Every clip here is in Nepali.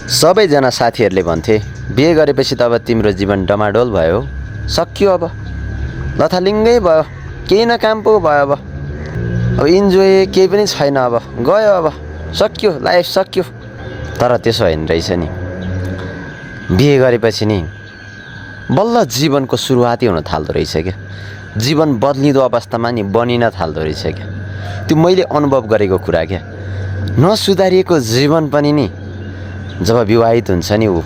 सबैजना साथीहरूले भन्थे बिहे गरेपछि त अब तिम्रो जीवन डमाडोल भयो, सकियो अब, लथालिङ्गै भयो, केही न काम पो भयो, अब इन्जोय केही पनि छैन, अब गयो, अब सकियो, लाइफ सकियो। तर त्यसो होइन रहेछ नि। बिहे गरेपछि नि बल्ल जीवनको सुरुवाती हुन थाल्दो रहेछ क्या। जीवन बदलिँदो अवस्थामा नि बनिन थाल्दो रहेछ क्या। त्यो मैले अनुभव गरेको कुरा क्या। नसुधारिएको जीवन पनि नि जब विवाहित हुन्छ नि ऊ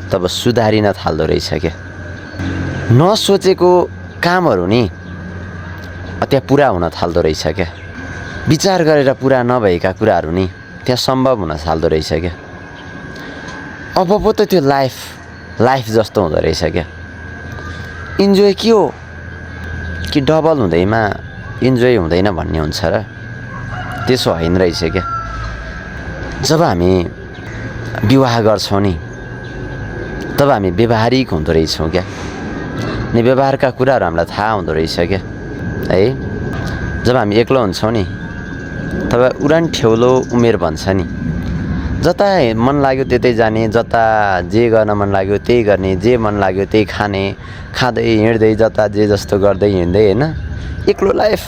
तब सुधारिन थाल्दो रहेछ क्या। नसोचेको कामहरू नि त्यहाँ पुरा हुन थाल्दो रहेछ क्या। विचार गरेर पुरा नभएका कुराहरू नि त्यहाँ सम्भव हुन थाल्दो रहेछ क्या। अब पो त त्यो लाइफ जस्तो हुँदो रहेछ क्या। इन्जोय के हो कि डबल हुँदैमा इन्जोय हुँदैन भन्ने हुन्छ र? त्यसो होइन रहेछ क्या। जब हामी विवाह गर्छौँ नि तब हामी व्यवहारिक हुँदो रहेछौँ क्या। अनि व्यवहारका कुराहरू हामीलाई थाहा हुँदो रहेछ क्या है। जब हामी एक्लो हुन्छौँ नि तब उडान ठेउलो उमेर भन्छ नि। जता मन लाग्यो त्यतै जाने, जता जे गर्न मन लाग्यो त्यही गर्ने, जे मन लाग्यो त्यही खाने, खाँदै हिँड्दै जता जे जस्तो गर्दै हिँड्दै होइन, एक्लो लाइफ।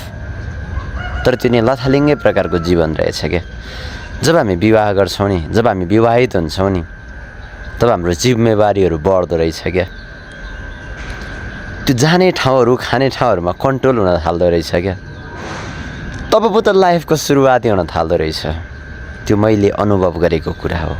तर त्यो नि लथालिङ्गै प्रकारको जीवन रहेछ क्या। जब हामी विवाह गर्छौँ नि, जब हामी विवाहित हुन्छौँ नि तब हाम्रो जिम्मेवारीहरू बढ्दो रहेछ क्या। त्यो जाने ठाउँहरू खाने ठाउँहरूमा कन्ट्रोल हुन थाल्दो रहेछ क्या। तब पो त लाइफको सुरुवाती हुन थाल्दो रहेछ। त्यो मैले अनुभव गरेको कुरा हो।